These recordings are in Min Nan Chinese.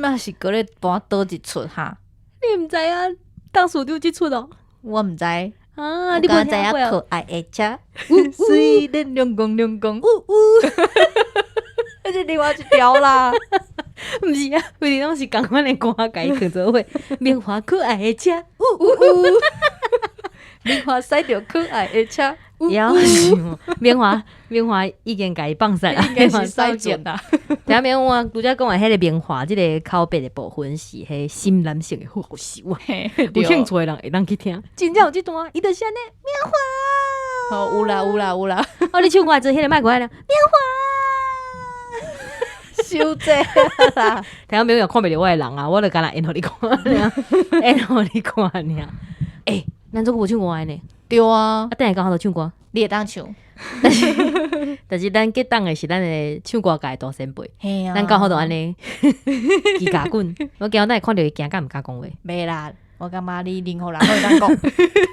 馬是閣咧搬佗一出哈？你毋知影董事長這出哦？我毋知。啊，你我知影無聽過哦？可愛的車，水練兩公兩公，嗚嗚，這是另外一條啦。毋是啊，規日攏是仝款的歌，共伊囥做伙。明華可愛的車，嗚嗚嗚。明華駛著可愛的車，夭壽，明華明華已經共伊放散啦，應該是駛盡啦。聽免我拄才講的彼個明華，這个口白的部分是彼深藍色的護手啊，有興趣的人會當去聽。真正有這段，伊就是按呢明華。好，有啦有啦有啦。哦，你唱歌做彼个麥過來了，明華。傷濟啦！聽眾朋友看袂著我的人啊，我就干焦演予你看，演予你看爾。欸，咱做久無唱歌呢？對啊。啊，等下剛好就唱歌。你會當唱。但是，但是咱激動的是咱的唱歌界大前輩，咱剛好就按呢，嘰咬滾。我今日等下看著伊驚甲毋敢講話。袂啦，我感覺你任何人攏會當講。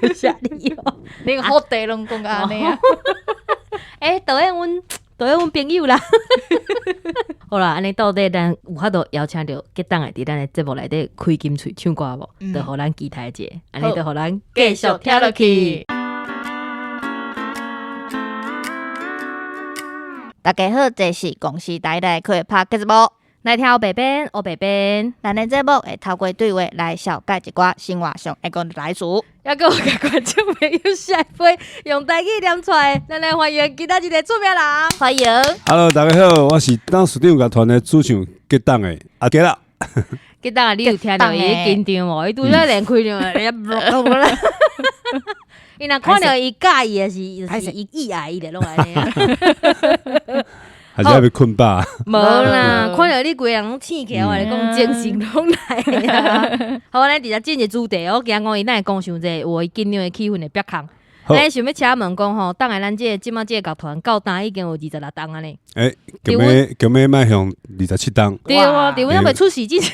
多謝你哦，連好地攏講甲按呢啊。欸，導演阮導演阮朋友啦。好啦，按呢到底咱有法度邀請著激動的佇咱的節目內底開金喙唱歌無？就予咱期待一下，按呢就予咱繼續聽落去。大家好，這是公視台來開拍節目，來聽烏白編，烏白編。咱的節目會透過對話來紹介一寡生活上會講的台詞。猶閣有共觀眾朋友下飛用台語念出來，咱來歡迎其他一个出名人。歡迎。 Hello，大家好，我是董事長樂團的主唱激動的阿杰啦。激動啊！你有聽著伊緊張無？伊拄才連開場，伊若看著伊佮意的是，就是伊意愛，伊就攏按呢。還是還欲睏飽？無啦，看著你規个人攏醒起來，我共你講精神攏來啊！好，咱直接進入主題，我驚講伊哪會講傷濟，有伊緊張的氣氛會煏空。咱想欲請問講吼，等下咱這個這馬這个樂團到今已經有26冬啊呢。欸，今欲今欲邁向27冬。對啊，佇阮猶未出世之前。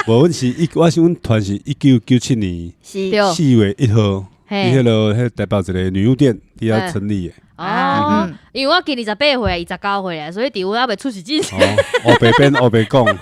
無，阮是一，我是阮團是1997年4月1號，佇彼个彼台北一个女巫店佇遐成立的。哦，因為我今年18歲，伊19歲啊，所以佇阮猶未出世之前。烏白編烏白講。啊，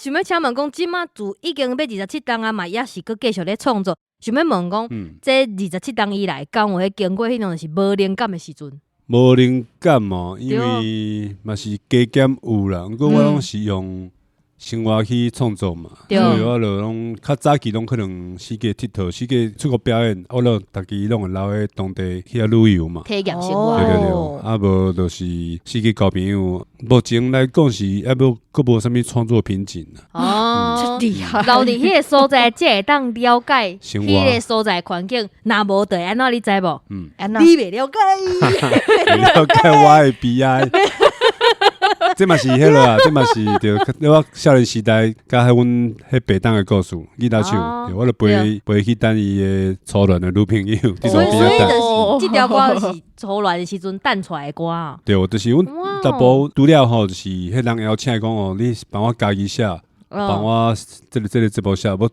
想欲請問講，這馬自已經欲27冬啊嘛，猶是閣繼續咧創作。想欲問講，這27冬以來，敢有彼經過彼種就是無靈感的時陣？無靈感哦，因為嘛是加減有啦。毋過我攏是用生活去創作嘛，所以我就攏較早期攏可能四界𨑨迌，四界出國表演，我就逐家攏會留喺當地去遐旅遊嘛。體驗生活。對對對，啊無就是四界交朋友。目前來講是猶無閣無啥物創作瓶頸哦，厲害！留佇彼个所在，才會當了解彼个所在環境。若無就會按怎你知無？嗯，你袂了解，袂了解我的悲哀。這嘛是彼个啊，這嘛是著我少年時代佮彼阮彼白董的故事，吉他手，我就陪陪去等伊的初戀的女朋友。所以所以就是這條歌是初戀的時陣誕出來的歌啊。對，就是阮淡薄除了吼，就是彼人邀請講哦，你幫我家己寫，幫我這個節目寫，我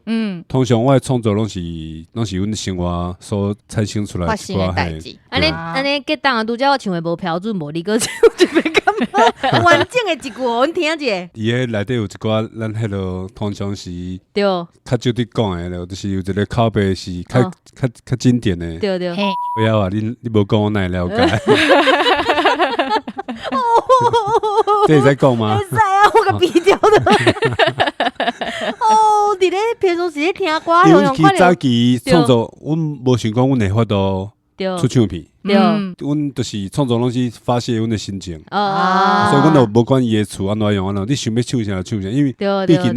通常我的創作攏是阮生活所產生出來發生的代誌。按呢按呢，激動啊！拄才我唱的無標準，無你閣唱一遍敢無？完整的一句，阮聽者。伊彼內底有一寡，咱彼个通常是較少佇講的咯，就是有一个口白是較較較經典的。對對。不要啊！你無講我哪會了解？這會使講嗎？會使啊，我共嗶掉的。哦，佇咧平常時咧聽歌，因為其實早期創作，阮無想講阮會法度出唱片。阮就是創作攏是發洩阮的心情，所以阮就無管伊的詞按怎樣按怎，你想欲唱啥就唱啥，因為畢竟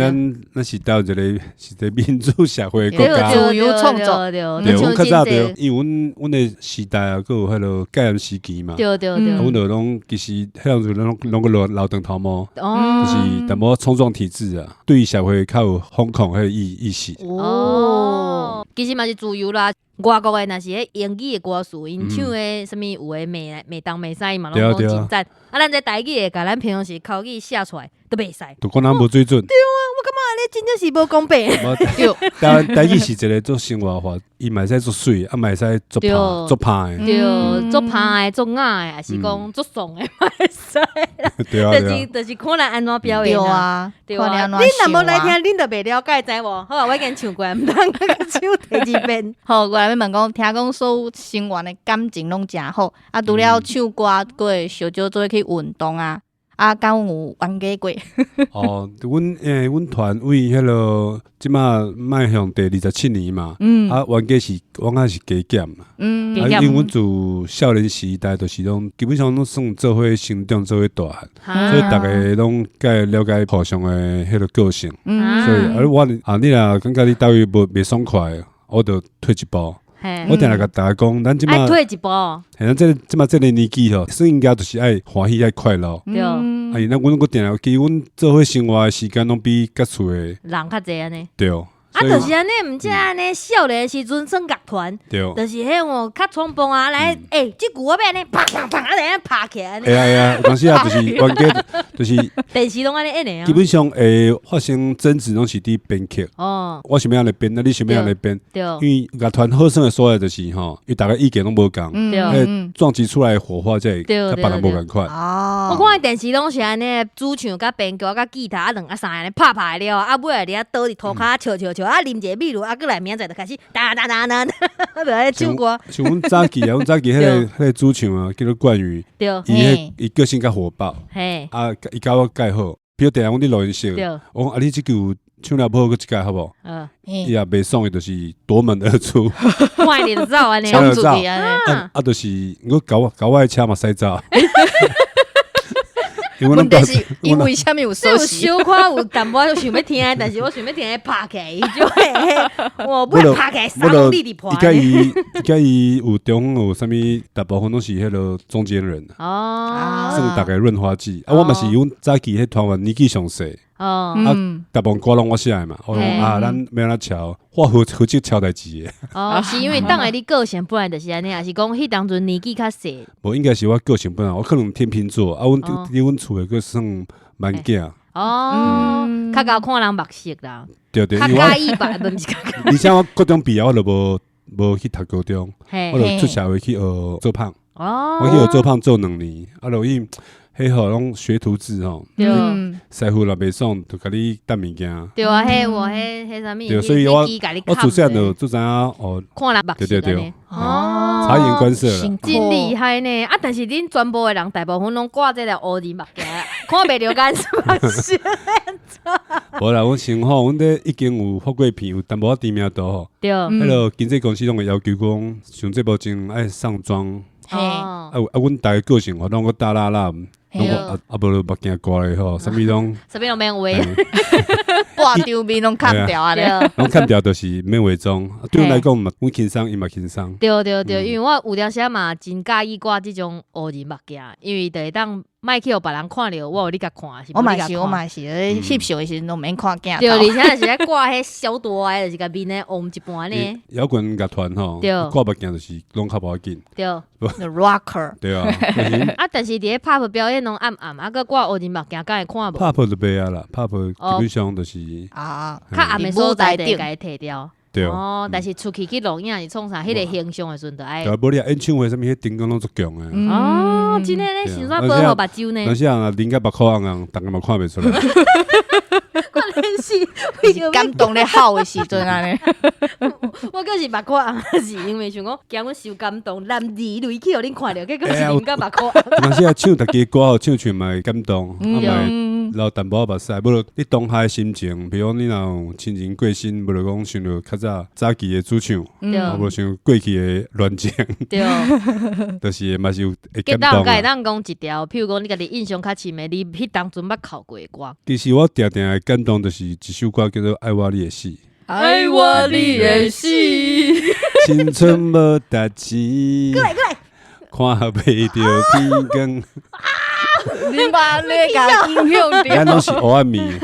咱是台灣一個是一個民主社會的國家，自由創作。對，阮較早對，因為阮的時代啊，閣有彼个戒嚴時期嘛，阮就攏其實彼當陣攏攏閣留留長頭毛，就是淡薄衝撞體制啊，對社會較有反抗彼个意識。哦，其實嘛是自由啦。外國的若是彼英語的歌詞，𪜶唱的啥物有的罵罵東罵西嘛，攏講真讚。啊，咱這台語的，共咱平常時口語寫出來，都袂使。就講咱無水準。對啊，我感覺按呢真正是無公平。對，台語是一個足生活化，伊嘛會使足媠，啊嘛會使足拍足拍的。對，足拍的、足雅的，還是講足爽的嘛會使啦。對啊，就是看人按怎表演啊。對啊，恁若無來聽，恁就袂了解，知無？好啊，我已經唱過，毋通閣唱第二遍。好，過來欲問講，聽講所有成員的感情攏誠好，啊，除了唱歌，閣會小少做伙去運動啊。啊，敢有冤家過？哦，阮團位彼個這馬邁向第27年嘛，啊，冤家是我感覺是加減嘛，啊，因為阮自少年時代就是攏基本上攏算做伙成長，做伙大漢，所以逐个攏較會了解互相的彼個個性，所以啊，我啊，你若感覺你佗位無袂爽快，我就退一步。我定定共大家講，咱這馬退一步。嘿，咱這這馬這个年紀吼，算應該就是愛歡喜愛快樂。對。啊，伊咱阮閣定定，其實阮做伙生活的時間攏比佮厝的人較濟按呢。對。啊，就是按呢，毋才按呢，少年時陣算樂團，就是彼種較衝動啊，來，欸，這句我欲按呢，砰砰砰，啊，就按呢拍起來按呢。會啊會啊，有當時啊，就是冤家，就是電視攏按呢演的啊。基本上會發生爭執，攏是佇編曲。我想欲按呢編，啊，你想欲按呢編。因為樂團好耍的所在就是吼，因為逐个意見攏無仝，彼撞擊出來的火花才會佮別人無仝款。我看電視攏是按呢，主唱佮編曲佮吉他啊，兩啊三个按呢拍拍了，啊尾仔佇遐倒佇塗跤笑笑笑，啊啉一个秘魯，啊閣來明仔載就開始噠噠噠噠，就按呢唱歌。像阮早期啊，阮早期彼個主唱啊，叫做冠宇，伊彼伊個性較火爆，啊，伊佮我蓋好，比如定定阮佇錄音室，我講啊，你這句唱了無好，閣一擺好無？伊也袂爽，伊就是奪門而出，快點走按呢，衝出去按呢，啊，就是我共我的車嘛駛走。問題是因為啥物有鎖匙？小可有淡薄仔想欲聽，但是我想欲聽彼拍起來，伊就會我欲拍起來，三公里佇破。伊佮伊有中有啥物，大部分攏是彼个中間人。算逐个潤滑劑。啊，我嘛是阮早期彼團員年紀上細。啊，大部分歌攏我寫的嘛。我講啊，咱欲按怎敲，我負責敲代誌的。哦，是因為當下你個性本來就是按呢，還是講彼當陣年紀較細？無，應該是我個性本來，我可能天秤座啊，阮佇阮厝的閣算蠻囝。哦，較𠢕看人目色啦。對對，較佮意吧，毋是較。而且我高中畢業，我就無去讀高中，我就出社會去學做胖。我去學做胖做2年，啊，就伊。彼號攏學徒制吼，師傅若袂爽，就共你擔物件。對啊，彼有彼啥物？對，所以我自細漢就就知影哦，看人目色。對對對，哦，察言觀色啦，真厲害呢！啊，但是恁全部的人大部分攏掛這个烏人目鏡，看袂著眼目色。無啦，阮先吼，阮這已經有發過片，有淡薄仔知名度吼。彼个經紀公司攏會要求講，上節目前愛上妝。啊啊！阮逐个個性吼，攏閣大剌剌，攏啊啊無目鏡掛咧吼，啥物攏啥物攏免畫，掛張面攏砍掉按呢，攏砍掉就是免化妝。對阮來講嘛，阮輕鬆，伊嘛輕鬆。對對對，因為我有當時仔嘛真佮意掛這種烏人目鏡，因為就會當莫去予別人看著，我有咧共看。我嘛是，我嘛是，翕相的時陣攏免看鏡頭。對，而且就是愛掛彼小大的，就是共面咧烏一半呢。搖滾樂團吼，掛目鏡就是攏較無要緊。對，The Rocker。對啊。啊，但是佇咧 pub 表演攏暗暗，啊，閣掛烏人目鏡，敢會看無？pub 就袂啊啦，pub 基本上就是啊，較暗的所在就會共伊提掉。對哦，但是出去去錄影是創啥？彼个形象的時陣就愛。對，無你演唱會啥物，彼燈光攏足強的。哦，真的咧，想煞保護目睭呢。有時啊，啉甲目眶紅紅，逐个嘛看袂出來。可能是感動咧哭的時陣按呢。我閣是目眶紅，是因為想講驚阮受感動，男兒淚去予恁看著，結果是啉甲目眶紅。有時啊，唱家己的歌吼，唱唱嘛會感動，啊嘛會流淡薄仔目屎。無你當下的心情，比如講你若有親人過身，無就講想著較早早期的主唱，啊無想過去的戀情，對，就是嘛是有會感動。會當講一條，譬如講你家己印象較深的，你彼當陣捌哭過的歌。其實我定定會感動，就是一首歌叫做《愛我你的死》。愛我你的死，青春無代誌，過來過來，看袂著天光。你嘛咧共影響著。咱攏是黑暗面，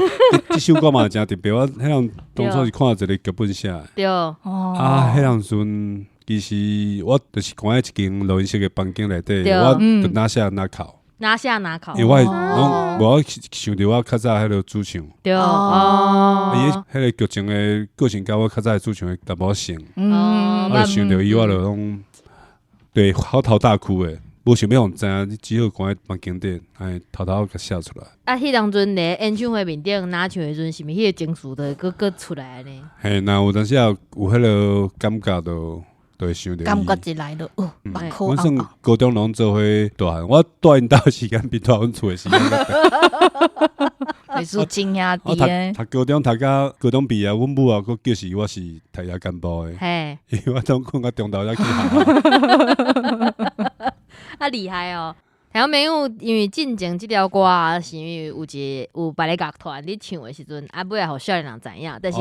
這首歌嘛誠特別。我彼陣當初是看一个劇本寫的。啊，彼當陣其實我就是關佇一間錄音室的房間內底，我就若寫若哭。拿下拿考，因為我攏無我想著我較早彼个主唱，對哦，伊彼个劇情的個性佮我較早的主唱的淡薄仔像，我就想著伊，我就攏對嚎啕大哭的，無想欲予人知影，你只好關佇房間底，按呢偷偷共寫出來。啊，彼當陣佇演唱會面頂拿唱的時陣，是毋是彼个情緒就會閣閣出來呢？嘿，若有當時也有彼个感覺就。就會想著伊，感覺一來就哦，目眶阮算高中攏做伙大漢，我蹛𪜶兜時間比蹛阮厝的時間較長。你是親兄我弟的，讀高中讀甲高中畢業，阮母啊，閣叫是我是讀夜間部的，因為我攏睏到中晝才去學校。啊厲害哦！聽眾朋友，因為進前這條歌啊，是因為有一個有別个樂團咧唱的時陣，啊尾仔予少年人知影，但是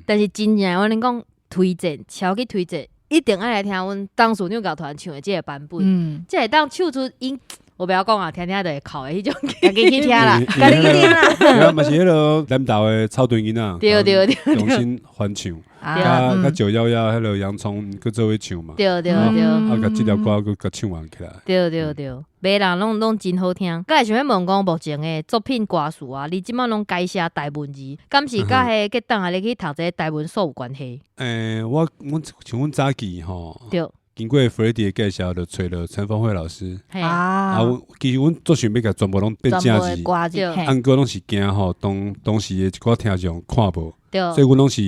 但是真正我跟你講，推薦超級推薦。一定愛來聽阮董事長樂團唱的這個版本，這會當唱出𪜶，我袂曉講啊，聽聽就會哭的彼種。家己去聽啦，家己去聽啦。對啊，嘛是彼个南投的草屯囡仔，對對對，重新翻唱，佮911彼个洋蔥閣做伙唱嘛。對對對，啊，共這條歌閣共唱完起來。對對對，袂人攏攏真好聽。閣來想欲問講，目前的作品歌詞啊，你這擺攏改寫台文字，敢是佮彼個結黨啊？你去讀這個台文所有關係？欸，我阮像阮早期吼，對。經過 Freddy 的介紹，就揣著陳峰慧老師。啊，其實阮足想欲共全部攏變正字，啊，毋過攏是驚吼，當當時的一寡聽眾看無，所以阮攏是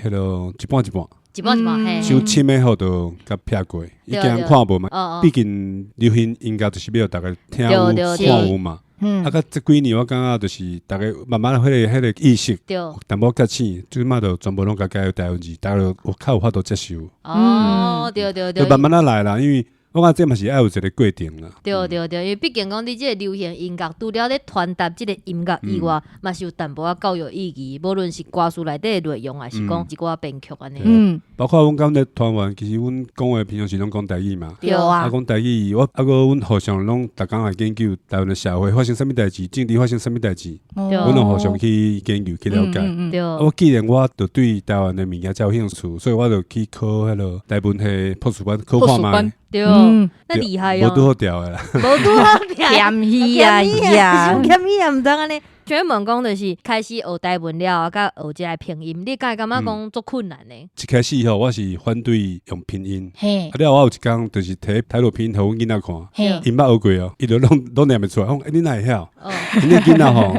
彼个一半一半，一半一半嘿。傷深的吼，就共撇過，伊驚看無嘛。畢竟流行音樂就是欲予逐家聽有看有嘛。啊，佮這幾年我感覺就是逐家慢慢彼个意識，淡薄覺醒，這擺就全部攏共改台文字，逐家有較有法度接受。哦，對對對，就慢慢仔來啦，因為我感覺這嘛是愛有一個過程啦。對對對，因為畢竟講你這個流行音樂，除了咧傳達這個音樂以外，嘛是有淡薄仔教育意義，無論是歌詞內底的內容，還是講一寡編曲按呢。包括阮剛才團員，其實阮講話平常時攏講台語嘛。對啊。啊，講台語，我啊閣阮互相攏逐工來研究台灣的社會發生啥物代誌，政治發生啥物代誌，阮攏互相去研究去了解。對。啊，我既然我就對台灣的物件遮有興趣，所以我就去考彼个台文系博士班考看覓。對，那厲害哦。無拄好調的啦。無拄好調。謙虛啊呀，謙虛啊，毋通按呢。想欲問講就是開始學台文了後，佮學這个拼音，你敢會感覺講足困難呢？一開始吼，我是反對用拼音。嘿。啊了後，我有一工就是提台語拼音予阮囡仔看，𪜶捌學過哦，伊就攏攏念會出來。講，欸，你哪會曉？𪜶的囡仔吼，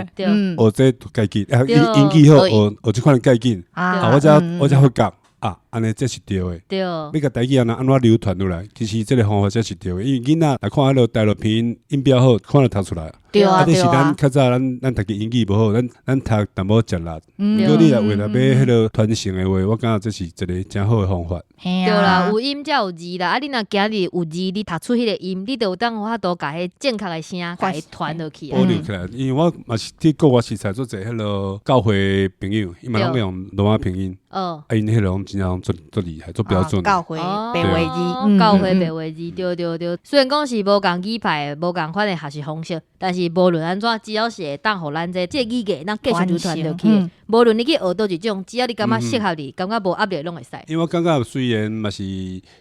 學這個家己，啊，英語好，學學這款的家己。啊，我才發覺。啊，按呢這是對的。對。欲共台語按怎按怎流傳落來，其實這个方法才是對的。因為囡仔若看彼个台語拼音音標好，看就讀出來。對啊，啊，這是咱較早咱咱讀的英語無好，咱咱讀淡薄食力。毋過你若為了欲彼个傳承的話，我感覺這是一个誠好的方法。對啦，有音才有字啦。啊，你若今日有字，你讀出彼个音，你就有當有法度共彼正確的聲共伊傳落去。保留起來，因為我嘛是佇國外識才足濟彼个教會朋友，伊嘛攏用羅馬拼音。啊，𪜶彼个攏真正足足厲害，足標準。教會白話字，教會白話字，對對對。雖然講是無仝語派，無仝款的學習方式，但是無論按怎，只要是會當予咱這這個語言當繼續流傳落去。無論你去學佗一種，只要你感覺適合你，感覺無壓力，攏會使。因為我感覺雖然嘛是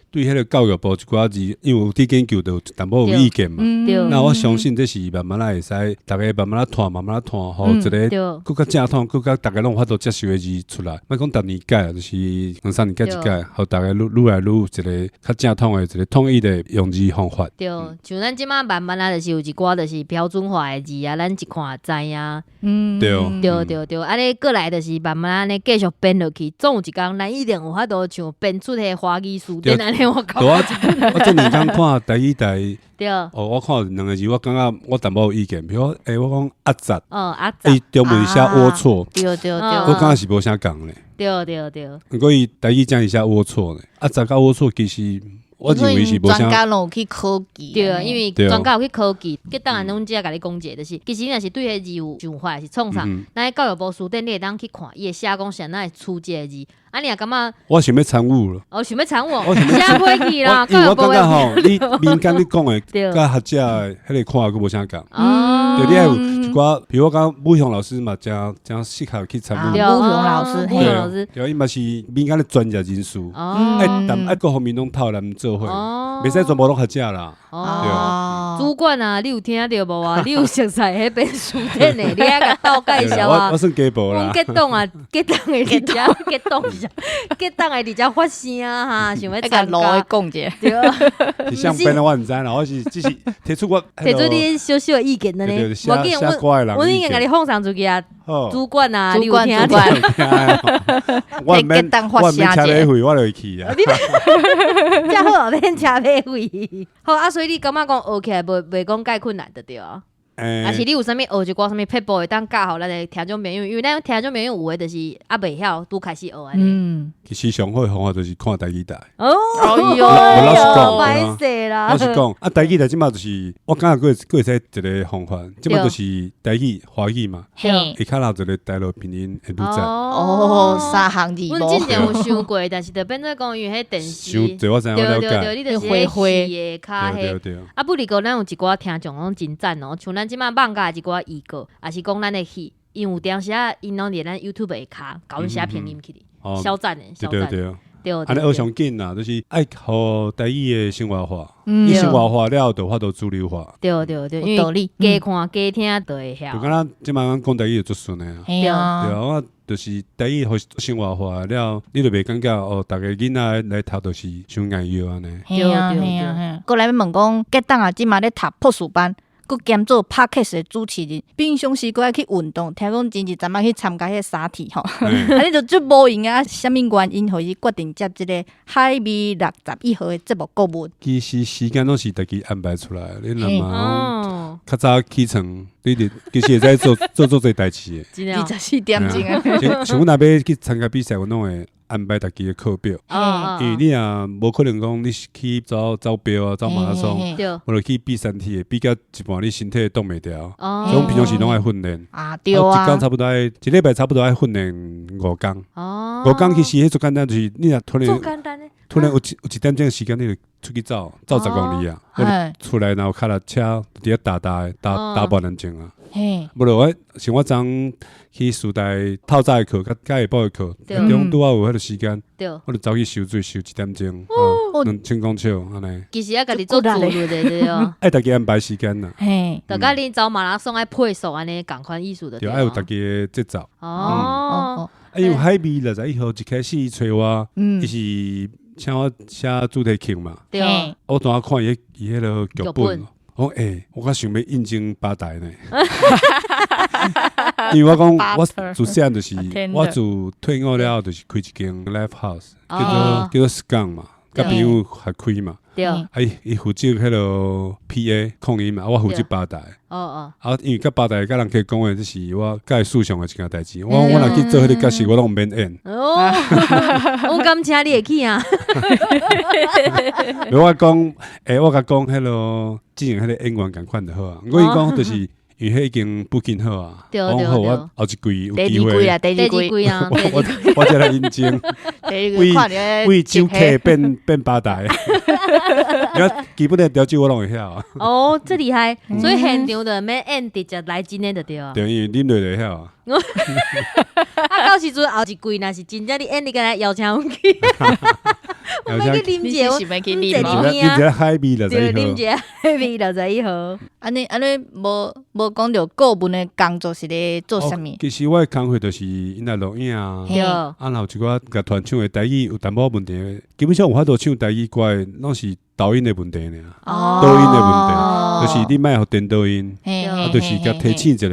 對彼个教育部一寡字，因為有佇研究，就有淡薄有意見嘛。那我相信這是慢慢仔會使，逐家慢慢仔傳，慢慢仔傳，予一个閣較正統，閣較逐家攏有法度接受的字出來。莫講逐年改，就是兩三年改一改，予逐家愈愈來愈有一个較正統的一个統一的用字方法。對，像咱這擺慢慢仔，就是有一寡就是標準化的字啊，咱一看就知影。對對對對，按呢過來就是慢慢按呢繼續編落去，總有一工咱一定有法度像編出彼个華語詞典按呢。我感覺。我這兩工看台語台，對。哦，我看兩个字，我感覺我淡薄有意見，比如講，欸，我講阿雜，哦，阿雜，伊中文寫齷齪，對對對，我感覺是無啥仝咧。對對對。毋過伊台語真是寫齷齪咧，阿雜佮齷齪其實。我認為是無啥。專家攏有去考據。對，因為專家有去考據。結當然，阮遮共你講一下，就是其實你若是對彼个字有想法，是創啥？咱教育部辭典，你會當去看，伊會寫講啥會出這个字。啊，你若感覺我想欲參與咯。哦，想欲參與，寫袂去啦。因為我感覺吼，你民間你講的，佮學者彼个看閣無啥仝。哦。對，你愛有一寡，比如我講武雄老師嘛，誠誠適合去參與。武雄老師，武雄老師，對，伊嘛是民間的專業人士。哦。愛但愛各方面攏透咱做伙，袂使全部攏學者啦。哦。主管啊，你有聽著無啊？你有熟似彼本書典的，你愛共鬥介紹啊。我算加無啦。阮激動啊，激動的佇遮，激動是啥？激動的佇遮發聲哈，想欲參加。講者。對。是啥編的我毋知啦，我是只是提出我提出你小小的意見按呢。無要緊，阮已經共你放送出去啊。主管啊，你有聽著？我免我免車馬費，我就會去啊。遮好，免車馬費。好啊，所以你感覺講學起來袂講介困難就對啊。啊是你有啥物學一寡啥物撇步會當教予咱的聽眾朋友，因為咱聽眾朋友有的就是猶袂曉拄開始學按呢。其實上好的方法就是看台語台。哦，哎喲，我老實講，歹勢啦。老實講，啊，台語台這馬就是我感覺閣會使一個方法，這馬就是台語、華語嘛。嘿。下跤有一個大陸拼音會愈讚。哦，三項字。阮之前有想過，但是就變做講因為彼電視。傷濟我知影，我了解。對對對，你就是彼戲的較彼。對對。啊，不哩個咱有一寡聽眾攏真讚哦，像咱這馬放假一寡預告，抑是講咱的戲，因有當時啊，𪜶攏佇咱 YouTube 下跤，共阮寫評論起來，超讚的，超讚。對對對。按呢學上緊啦，就是愛予台語的生活化，你生活化了後，就有法度主流化。對對對，因為加看加聽就會曉。就敢若這馬咱講台語就足順的啊。對啊。對啊，我就是台語予生活化了，你就袂感覺哦，逐个囡仔來讀就是傷礙藥按呢。對啊對啊。閣來欲問講，結當啊，這馬咧讀博士班。閣兼做 Podcast 的主持人，平常時閣愛去運動，聽講前一陣仔去參加彼個三鐵吼，啊你就足無閒啊，啥物原因予你決定接這个海味61號的節目顧問？其實時間攏是家己安排出來，你若嘛較早起床，你就其實會使做做做這代誌的。24點鐘啊！像阮若欲去參加比賽，阮攏會安排家己的課表。因為你若無可能講你是去走走標啊，走馬拉松，無就去比三鐵，比到一半你身體擋袂牢。所以阮平常時攏愛訓練。啊，對啊。一工差不多愛一禮拜差不多愛訓練5工。5工其實彼足簡單，就是你若突然突然有一點鐘時間，你就出去走走10公里啊。我就厝內若有跤踏車，佇遐踏踏踏踏半粒鐘啊。無就我像我昨昏去師大透早的課，佮下晡的課，中拄好有彼个時間，我就走去游水，游一點鐘，2000公尺按呢。其實愛家己做自律的對哦。愛家己安排時間啦。就佮恁走馬拉松愛配速按呢仝款意思就對。對，愛有家己的節奏。哦。啊，因為海味61號一開始伊揣我，伊是請我寫主題曲嘛。對。我當下看伊伊彼个劇本。我講欸，我較想欲應徵吧台呢，因為我講我自細漢就是我自退伍了後就是開一間 live house，叫做 Skunk 嘛，佮朋友合開嘛。對。啊，伊負責彼个 PA 控音嘛，我負責吧台。哦哦。啊，因為佮吧台佮人客講話，這是我較會思想的一件代誌。我若去做彼个角色，我攏毋免演。哦，我敢請你會去啊？我講，欸，我共講彼个之前彼个演員仝款就好啊。我伊講就是。因為彼已經 booking 好啊，講好我後一季有機會。第二季啊，第二季啊，我才來應徵。為酒客變吧台，你基本的調酒我攏會曉啊。哦，這厲害，所以現場就免演，直接來真的就對啊。對，因為啉落就會曉啊。啊，到時陣後一季若是真正你演，你敢來邀請阮去？我欲去啉者，你是欲去啉啉者海味61 號，啉者海味61號。按呢按呢，無講著顧問的工作是咧做啥物？其實我的工課就是𪜶來錄影啊，啊，若有一寡樂團唱的台語有淡薄仔問題，基本上有法度唱台語歌的，攏是導音的問題爾，導音的問題，就是你莫予顛倒音，啊，就是共提醒一下。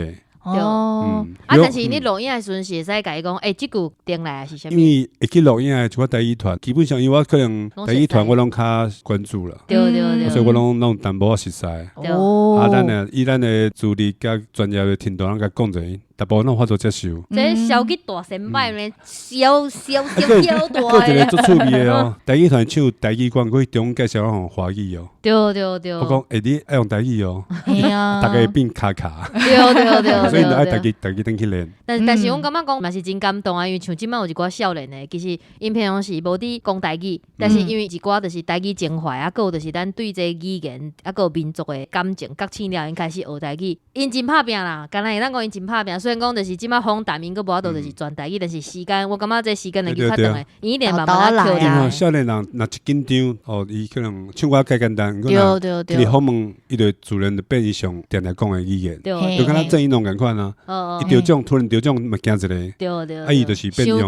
哦，啊，但是你錄影的時陣是會使共伊講，欸，這句轉來抑是啥物？因為會去錄影的一寡台語團，基本上因為我可能台語團我攏較關注啦，對對對，所以我攏淡薄仔熟似。哦，啊，咱的以咱的資歷佮專業的程度，攏共講者，大部分攏有法度接受。這小去大先輩呢，小小小小大。閣一个足趣味的哦，台語團唱台語歌，閣去中介紹用華語哦。對對對。我講，欸，你愛用台語哦，逐家變卡卡。對對對。所以愛家己家己轉去練。但是，阮感覺講嘛是真感動啊，因為像這擺有一寡少年的，其實𪜶平常時無佇講台語，但是因為一寡就是台語情懷啊，閣有就是咱對這個語言啊，閣有民族的感情覺醒了，𪜶開始學台語，𪜶真拍拚啦，敢若會當講𪜶真拍拚，所以雖然講就是這擺訪談，𪜶閣無法度就是全台語，但是時間我感覺這時間會較長的，伊一定慢慢仔因為少年人若一緊張，哦，伊可能唱歌較簡單，對。伊訪問，伊就自然就變伊上定定講的語言，就敢若鄭宜農仝款啊，伊得獎突然得獎嘛驚一下，啊，伊就是變用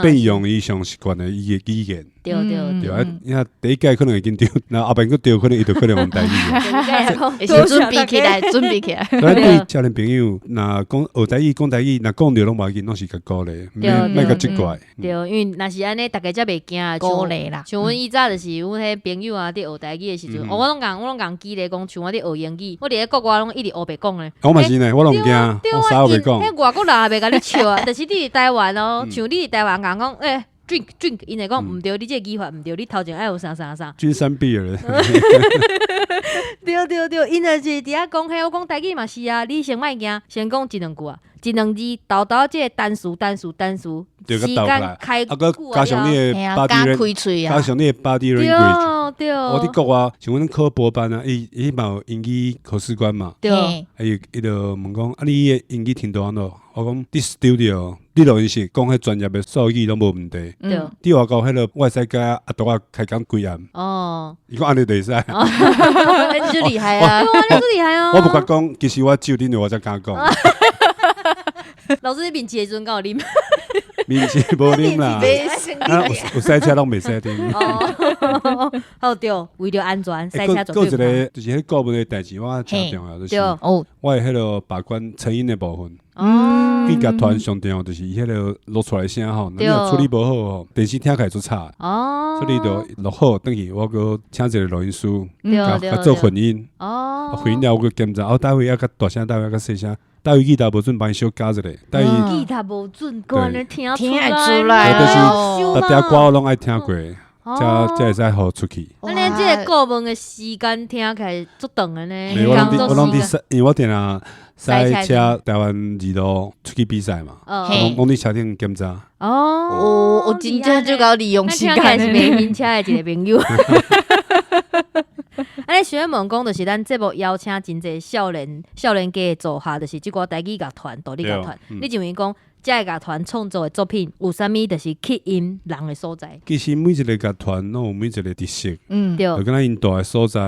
變用伊上習慣的語言。對對對啊！你看第一屆可能會緊張，若後邊閣著可能伊就可能用台語。會先準備起來，準備起來。所以對少年朋友，若講學台語、講台語，若講著攏無要緊，攏是共鼓勵，免莫共責怪。對，因為若是按呢，逐家才袂驚。鼓勵啦。像阮以早就是阮彼朋友啊，佇學台語的時陣，我攏共我攏共舉例講，像我佇學英語，我佇咧國外攏一直烏白講咧。我嘛是呢，我攏毋驚，我啥烏白講。彼外國人也袂共你笑啊，但是你佇台灣哦，像你佇台灣共講，欸，drink drink，𪜶會講毋對，你這個語法毋對，你頭前愛有啥啥啥。君山畢爾。對對對，𪜶就是佇遐講彼，我講台語嘛是啊，你先莫驚，先講一兩句啊，一兩字，沓沓這個單詞單詞單詞，時間開啊，閣加上你的 body，加上你的 body language。對。我佇國外，像阮考博班啊，伊伊嘛有英語考試官嘛。對。啊伊伊就問講，啊你的英語程度按怎？我講佇 studio，佇錄音室講彼專業的術語攏無問題。對。佇外國彼個我會使共阿獨仔開講幾暗。哦。伊講按呢就會使。你足厲害啊！對啊，你足厲害啊！我無敢講，其實我酒啉了我才敢講。老師，你面試的時陣敢有啉？面試無啉啦，啊有有賽車攏袂使啉。哦，好對，為著安全，賽車絕對。閣一個就是彼顧問的代誌，我誠重要，就是我的彼個把關成音的部分。哦。伊樂團上重要就是伊彼個錄出來聲吼，你若處理無好吼，電視聽起來足吵。哦。所以就錄好，轉去我閣請一個錄音師，共做混音。哦。混音了我閣檢查，哦，佗位猶較大聲，佗位猶較細聲。佗位吉他無準，幫伊小加一下。佗位吉他無準，閣按呢聽聽會出來。就是逐條歌我攏愛聽過，才會使予出去。按呢，這個顧問的時間聽起來足長的呢。我攏佇我攏佇因為我定定賽車台灣二路出去比賽嘛，攏佇車頂檢查。哦，我真正就𠢕利用時間。聽起來是袂晕車的一個朋友。按呢想欲問講，就是咱節目邀請真濟少年少年家的組合，就是這寡台語樂團、獨立樂團。你認為講這个樂團創作的作品有啥物就是吸引人的所在？其實每一個樂團攏有每一個特色，嗯，對，就敢若𪜶蹛的所在，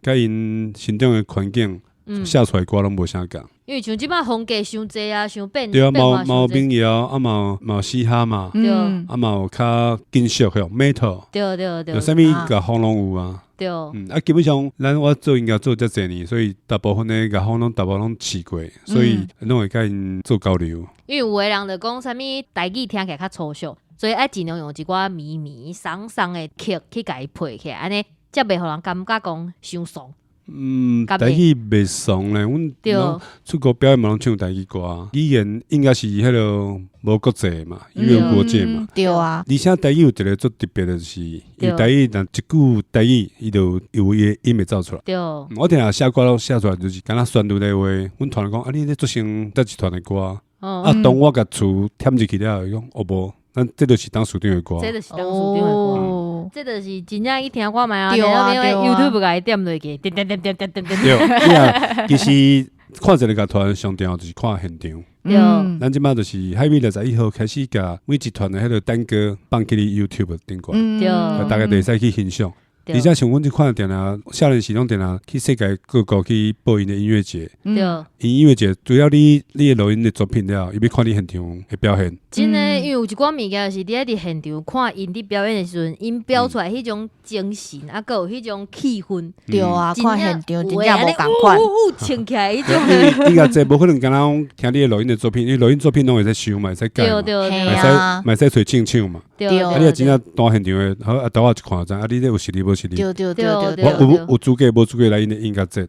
佮𪜶成長的環境，寫出來歌攏無啥仝。因為像這擺風格傷濟啊，傷變對啊，嘛有嘛有民謠，啊嘛有嘛有嘻哈嘛，對，啊嘛有較金屬的 metal，對對對，有啥物樂風攏有啊。對，嗯，啊，基本上咱我做音樂做遮濟年，所以大部分的樂風攏大部分攏試過，所以攏會共𪜶做交流。因為有的人就講啥物台語聽起來較粗俗，所以愛盡量用一寡綿綿爽爽的曲去共伊配起來，按呢才袂予人感覺講傷俗。嗯，台語袂俗咧，阮攏出國表演嘛攏唱台語歌，語言應該是彼個無國界嘛，語言國界嘛。對啊。而且台語有一個足特別的，就是因為台語若一句台語，伊就有伊的音會走出來。對。我定定寫歌攏寫出來，就是敢若旋律的話，阮團講啊，你咧做成這一團的歌，啊，當我共詞添入去了，伊講哦無，咱這就是董事長的歌。這就是董事長的歌。這就是真正去聽看覓啊，對啊對啊，YouTube 共伊點落去，點點點點點點點。對，你啊，其實看一個樂團上重要就是看現場。對。咱這擺就是海味61號開始共每一團的彼個單歌放去 YouTube 頂懸，對，逐家就會使去欣賞。而且像阮這款定定少年時攏定定去世界各國去報𪜶的音樂節。對。𪜶音樂節主要你你的錄音的作品了，伊欲看你現場的表現。真的，因為有一寡物件是你愛佇現場看𪜶佇表演的時陣，𪜶表出來彼種精神，啊，閣有彼種氣氛。對啊，看現場真正無仝款。穿起來彼種。音樂節無可能敢若講聽你的錄音的作品，因為錄音作品攏會使收嘛，會使改嘛，對對對，會使嘛會使揣正唱嘛。對。啊，你若真正當現場的，好啊，頭仔一看就知，啊，你這有實力無實力？對對對對。我有有資格無資格來𪜶的音樂節，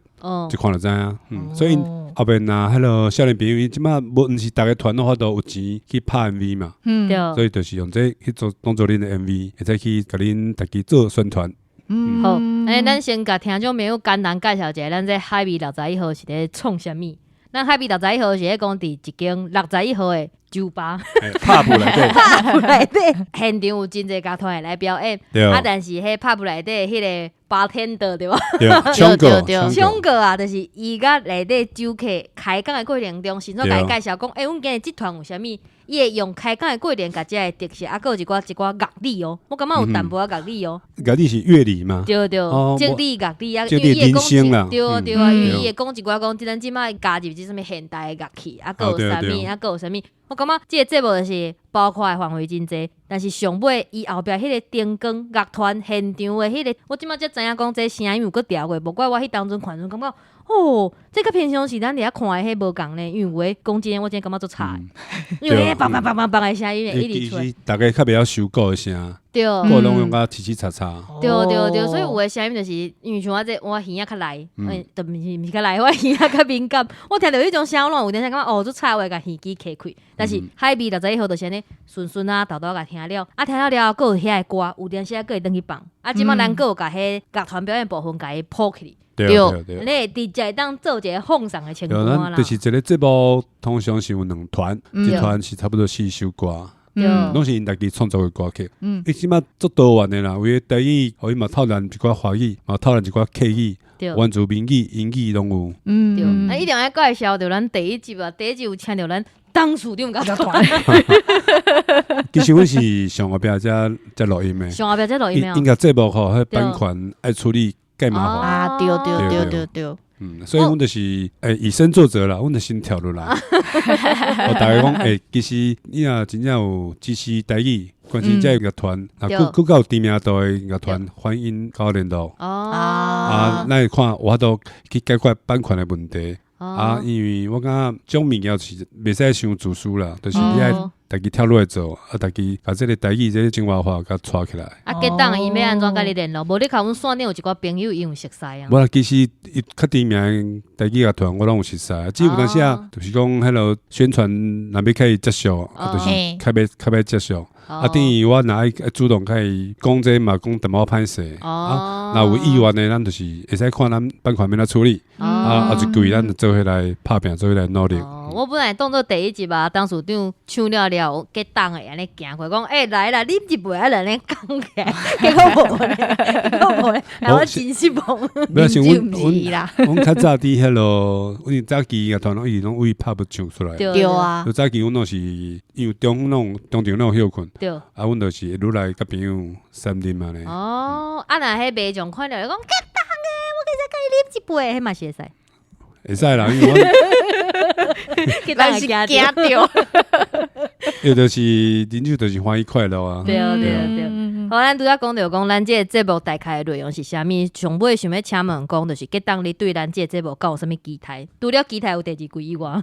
一看就知影。嗯，所以後面啊，彼個少年朋友，伊這擺無毋是逐個團攏有法度有錢去拍 MV 嘛。對。所以就是用這去做當做恁的 MV，會使去共恁家己做宣傳。嗯。好，欸，咱先共聽眾朋友簡單介紹一下，咱這海味61號是咧創啥物？咱海味61號是咧講佇一間61號的酒吧。 Pub 內底， pub 內底，現場有真濟樂團會來表演，啊，但是彼 pub 內底彼个 bartender 對無？對，唱歌，唱歌啊，就是伊佮內底酒客開講的過程中，先煞共伊介紹講，欸，阮今日這團有啥物？伊會用開講的過程，共遮的特色，啊，閣有一寡樂理哦，我感覺有淡薄仔樂理哦。樂理是樂理嗎？對對，哲理樂理啊，因為伊會講，對對啊，因為伊會講一寡講，咱這擺加入這啥物現代的樂器，啊，閣有啥物，啊，閣有啥物。我感覺這个節目就是包括的範圍真濟，但是上尾伊後壁彼个燈光樂團現場的彼个，我這擺才知影講這聲音有閣調過，無怪我彼當陣看陣感覺，哦，這佮平常時咱佇遐看的彼無仝呢，因為有的講真的，我真感覺足吵的，因為彼梆梆梆梆梆的聲音會一直出來。逐家較袂曉收鼓的聲，鼓攏用甲吱吱喳喳。對對對，所以有的聲音就是因為像我這我耳仔較利，都毋是較利，我耳仔較敏感，我聽著彼種聲，我攏有點仔感覺哦，足吵，我會共耳機開開。但是海味61號就是按呢順順啊，沓沓共聽了，啊聽了了後，閣有遐个歌，有當時啊閣會轉去放。啊，這擺咱閣有共彼樂團表演部分共伊鋪起來。對對對，你會直接會當做一个放送的清單啦。就是一个節目，通常是有兩團，一團是差不多四首歌，攏是𪜶家己創作的歌曲。伊這擺足多元的啦，有的台語，予伊嘛透咱一寡華語，嘛透咱一寡客語，原住民語、英語攏有。對，啊，一定愛介紹著咱第一集啊，第一集有請著咱董事長共團。其實阮是上後壁才錄音的，上後壁才錄音的。𪜶个節目吼，彼版權愛處理。蓋麻煩啊！對對對對對，所以阮就是以身作則啦，阮就先跳落來。我逐家講，其實你若真正有支持台語，關心這個樂團，啊，閣較有知名度的樂團，歡迎佮我聯絡。啊，咱會看有法度去解決版權的問題。啊，因為我感覺這種物件是袂使傷自私啦，就是你愛家己跳落來做，啊，家己共這个台語這个精華化共帶起來。啊，結黨伊欲按怎共你聯絡？無你共阮線頂有一寡朋友伊有熟似啊。無啦，其實伊較知名的台語樂團我攏有熟似，只有當時啊，就是講彼囉宣傳若欲共伊接觸，啊，就是較欲接觸。啊，等於我若愛主動共伊講這嘛，講淡薄仔歹勢。啊，若有意願的，咱就是會使看咱版權欲按怎處理。啊，啊，就規咱做伙來拍拚，做伙來努力。我本來當做第一集啊，董事長唱了了，結黨的按呢行過，講欸來啦，啉一杯啊，按呢講起來，結果無咧，結果無咧，我真失望。無是阮阮較早佇彼囉，阮早期樂團攏一直攏為 pub 唱出來。對啊。早期阮攏是因為中攏中場攏有歇睏。對。啊，阮就是愈來佮朋友三啉按呢。哦，啊，若彼民眾看著講結黨的，我會使共你啉一杯，彼嘛是會使。會使啦，因為阮。咱是驚著，伊就是啉酒，就是歡喜快樂啊。對對對。好，咱拄才講著講，咱這个節目大概的內容是啥物？上尾想欲請問講，就是結黨你對咱這个節目敢有啥物期待？除了期待有第二季以外，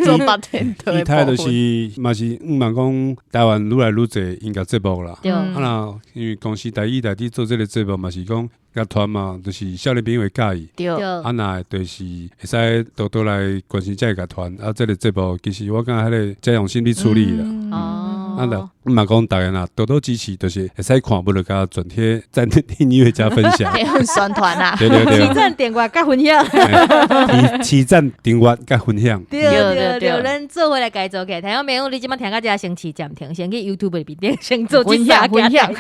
做八天期待就是嘛是，毋茫講台灣愈來愈濟音樂節目啦。對。啊，若因為公司台語內底做這个節目嘛是講樂團嘛，就是少年朋友會佮意。對。啊，若就是會使多多來關心這个樂團。啊，這个節目其實我感覺彼个真用心佇處理啦。啊，若嘛講逐家若多多支持，就是會使看，無就共轉貼、讚、訂閱加分享。宣傳啊！對對對。起讚訂閱佮分享。起讚訂閱佮分享。對對對，咱做伙來共伊做起來。聽眾朋友，你這擺聽到這先試暫停，先去 YouTube 裡面先做這三分享。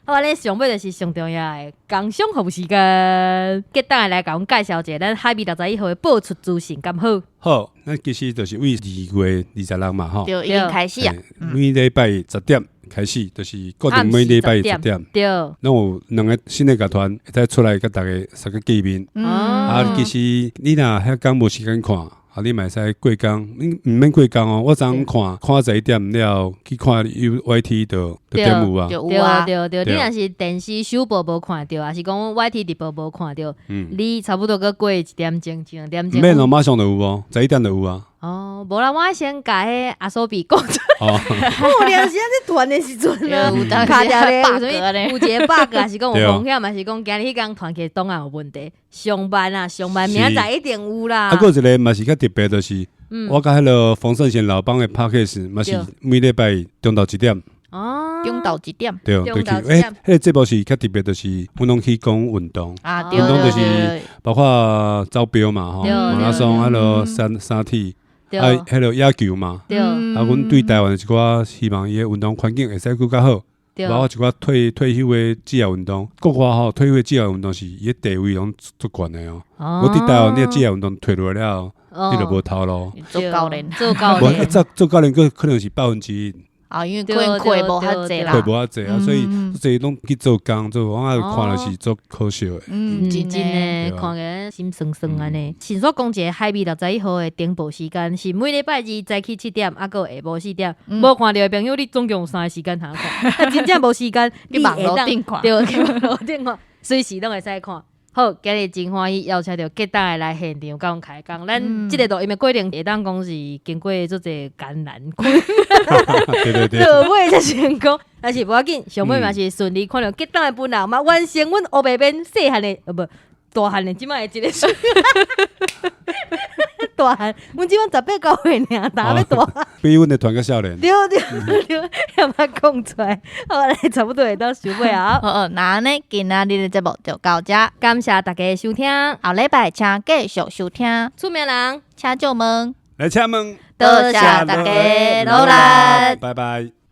好，咱上尾就是上重要的工商服務時間，結黨來共阮介紹一下咱海味61號的播出資訊，敢好？好，咱其實就是為2月26嘛，吼，對，已經開始啊。每禮拜10點開始，就是固定每禮拜十點。對，攏有兩个新的樂團會使出來佮逐家相個見面。啊，其實你若彼工無時間看，啊，你嘛會使過工，你毋免過工哦。我昨昏看看11點了，去看 YT 就點有啊。有啊，對對對，你若是電視首播無看著，抑是講 YT 直播無看著，你差不多閣過1點鐘、2點鐘。毋免哦，馬上就有哦，11點就有啊。哦，無啦，我先共彼阿蘇比講出。有當時啊，這團的時陣啊，卡掉咧，有啥物？有一個 bug，抑是講有風險，抑是講今日彼工團起檔案有問題。上班啊，上班明仔載一定有啦。啊，閣有一個嘛是較特別，就是我佮彼个馮勝賢老幫的 Podcast 嘛是每禮拜中晝1點。哦，中晝1點。對，對，去。彼个節目是較特別，就是阮攏去講運動。啊，運動就是包括走標嘛，吼，馬拉松，彼囉三鐵。啊，彼个野球嘛，啊，阮對台灣的一寡希望伊的運動環境會使閣較好，包括一寡退休的職業運動，國外吼退休的職業運動是伊的地位攏足懸的哦。我佇台灣，你的職業運動退落來了後，你就無頭路。做教練，做教練，做教練閣可能是1%。啊，因為可能課無遐濟啦，課無遐濟啊，所以這攏去做工做，我啊看著是足可惜的。嗯，真的，看起來心酸酸按呢。先煞講一个海味61號的重播時間是每禮拜二早起7點，啊閣下晡4點。無看著的朋友，你總共有三个時間通看。啊，真正無時間，去網路頂看，對，去網路頂看，隨時攏會使看。好，今日真歡喜邀請著結黨的來現場共阮開講。咱這个錄音的過程會當講是經過足濟艱難，對對對，落尾才成功。但是無要緊，上尾嘛是順利看著結黨的本人嘛，完成阮烏白變細漢的，呃無大漢的，這擺的一个大漢，阮這擺18、9歲爾，逐欲大漢，比阮的團較少年。對對對，也捌講出來，好，來差不多會當收尾啊。好，那按呢，今仔日的節目就到這，感謝大家的收聽，後禮拜請繼續收聽。出名人，請借問，來請問，多謝大家努力，拜拜。